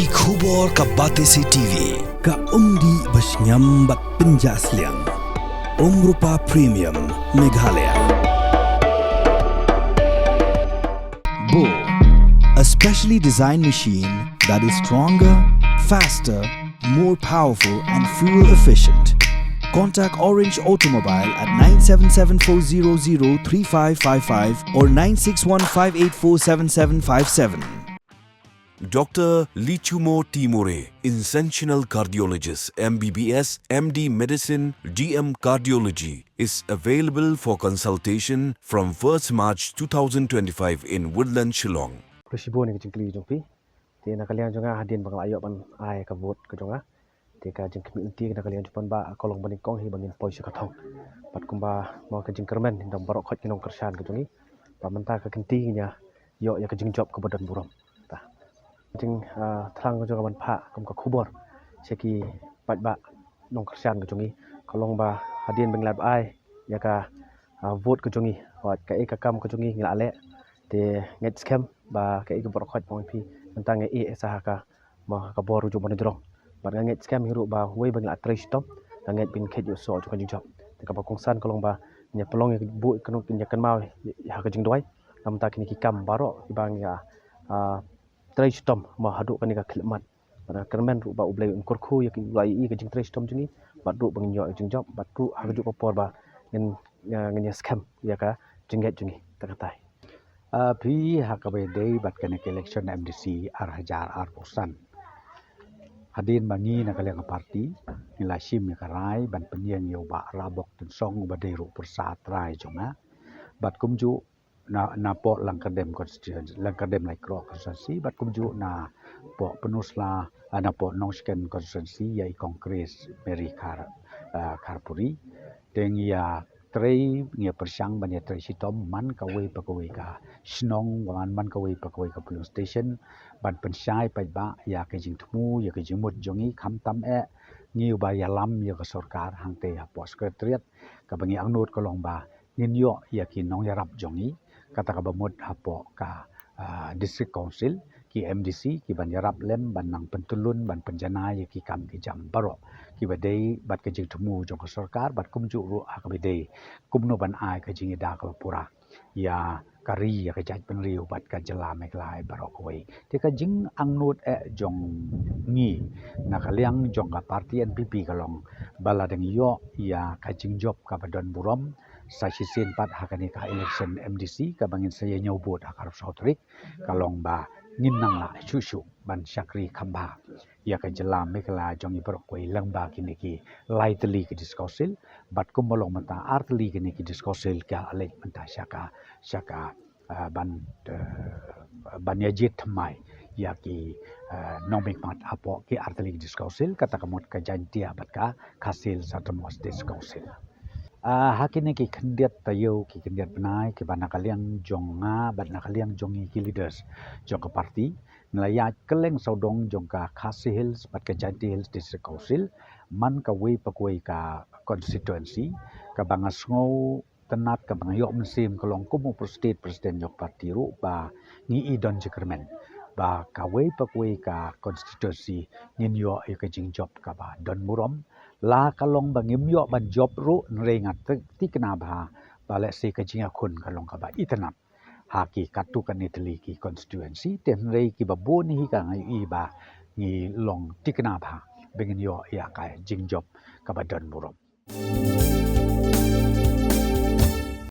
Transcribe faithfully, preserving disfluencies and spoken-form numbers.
Khubor ka Batesi T V, ka umdih ba shngiam bad pynjah sliang. Umrupa Premium, Meghalaya. Bo, a specially designed machine that is stronger, faster, more powerful and fuel efficient. Contact Orange Automobile at nine seven seven four zero zero three five five five or nine six one five eight four seven seven five seven. Doctor Lichumo Timore, Interventional Cardiologist, M B B S, M D Medicine, D M Cardiology, is available for consultation from first March two thousand twenty-five in Woodland, Shillong. Khublei shibun ïa ka jingkylli jong phi. Te na ka liang jong nga, hadien ba nga la ïoh ban ai ka vote ka jong nga, te ka jingkhmih lynti na ka liang jong phi ba ka long ba nyngkong hi ba ngin poi sha ka thong. Bad kumba mo ka jingkyrmen na baroh khoit ki nongkyrshan ka jong ngi, ba mynta ka kynti ngin ïa ïoh ïa ka jingjop kaba don burom. Ta jing, ah, thlang ka jong nga ban phah kum ka khubor sha ki paidbah nongkyrshan ka jong ngi, ka long ba hadien ba ngi la ai ïa ka, ah, vote ka jong ngi, wat kaei ka kam ka jong ngi ngi la leh. Te ngeit skhem ba kaei ka baroh khoit ba ong phi, mynta nga ïeh sa ha ka, mo, ha ka bor u jong u nongïalam. Bad nga ngeit skhem hi ruh ba wei ba ngi la trei shitom, nga ngeit ba ngin kheit ïa u soh jong ka jingjop. Te kaba kongsan ka long ba ngin ïa pynlong ïa ka buh ïa ka nud, ngin ïa kynmaw ïa ka jingduwai. Namar ta kine ki kam baroh kiba ngi ïa, ah, trei shitom mo haduh kane ka khyllipmat. Bad nga kyrmen ruh ba U Blei un kyrkhu ïa ki, u la ïohi ïa ka jingtrei shitom jong ngi, bad ruh ba ngin ïoh ïa ka jingjop, bad ruh ha kajuh ka por ba ngin, ah, ngin ïa skhem ïa ka jingngeit jong ngi. Ta katai. Ah, phi, ha kaba ïadei bad kane ka election M D C ar hajar arphew san, hadien ba ngi na ka liang ka party ngi la shim ïa ka rai ban pynïeng ïa u Bah Rabok Tynsong uba dei ruh u pyrsa trai jong nga, bad kumjuh na, napoh Langkyrdem constituency, Langkyrdem Laitkroh constituency, bad kumjuh napoh Pynursla, ah, napoh Nongshken constituency ïa i Kong Grace Mary Khar, ah, Kharpuri. Te ngi ïa trei, ngi ïa pyrshang ban ïa trei shitom man kawei pa kawei ka shnong, man, man kawei pa kawei ka polling station, ban pynshai paidbah ïa ka jingthmu, ïa ka jingmut jong ngi, khamtam eh ngi uba ïalam ïa ka sorkar hangtei hapoh Secretariat. Kaba ngi angnud ka long ba ngin ïoh ïa ki nongïarap jong ngi, kata kaba mut hapoh ka, ah, District Council, ki M D C, ki ban ïarap lem ban nang pyntyllun, ban pynjanai ïa ki kam ki jam baroh kiba dei bad ka jingthmu jong ka sorkar, bad kumjuh ruh ha kaba dei kumno ban ai ka jingïada kaba pura ïa ka ri, ïa ka jaitbynriew bad ka jylla Meghalaya baroh kawei. Te ka jingangnud eh jong ngi na ka liang jong ka party N P P ka long ba lada ngi ïoh ïa ka jingjop kaba don burom sa shisien pat ha kane ka election M D C kaba ngin sa ïa ñiew vote ha ka arphew saw tarik, ka long ba ngin nang lah shuh shuh ban shakri khambha ïa ka jylla Meghalaya jong ngi baroh kawei lyngba kine ki lai tylli ki District Council, bad kumba long mynta ar tylli kine ki District Council ki la leit mynta sha ka, sha ka, ah, ban, eh, ban ïa jied thymmai ïa ki, eh, nongmihkhmat hapoh ki ar tylli ki District Council, kata ka mut ka Jaintia bad ka Khasi Hills Autonomous District Council. Ah, ha kine ki khyndiat taïew, ki khyndiat bnai kiba na ka liang jong nga bad na ka liang jong ngi ki leaders jong ka party, ngi la ïaid kylleng sawdong jong ka Khasi Hills bad ka Jaintia Hills District Council, man kawei pa kawei ka constituency, kaba nga sngewtynnad, kaba nga ïoh mynsiem ka long kum u State President jong ka party ruh ba ngi i don jingkyrmen ba kawei pa kawei ka constituency ngin ïoh ïa ka jingjop kaba don burom. La ka long ba ngim ïoh ban jop ruh, hynrei nga thikna bha ba lehse ka jingïakhun ka long kaba itynnad ha ki katto katne tylli ki constituency, te hynrei kiba bun hi ka nga ïohi ba ngi long thikna bha ba ngin ïoh ïa ka jingjop kaba don burom.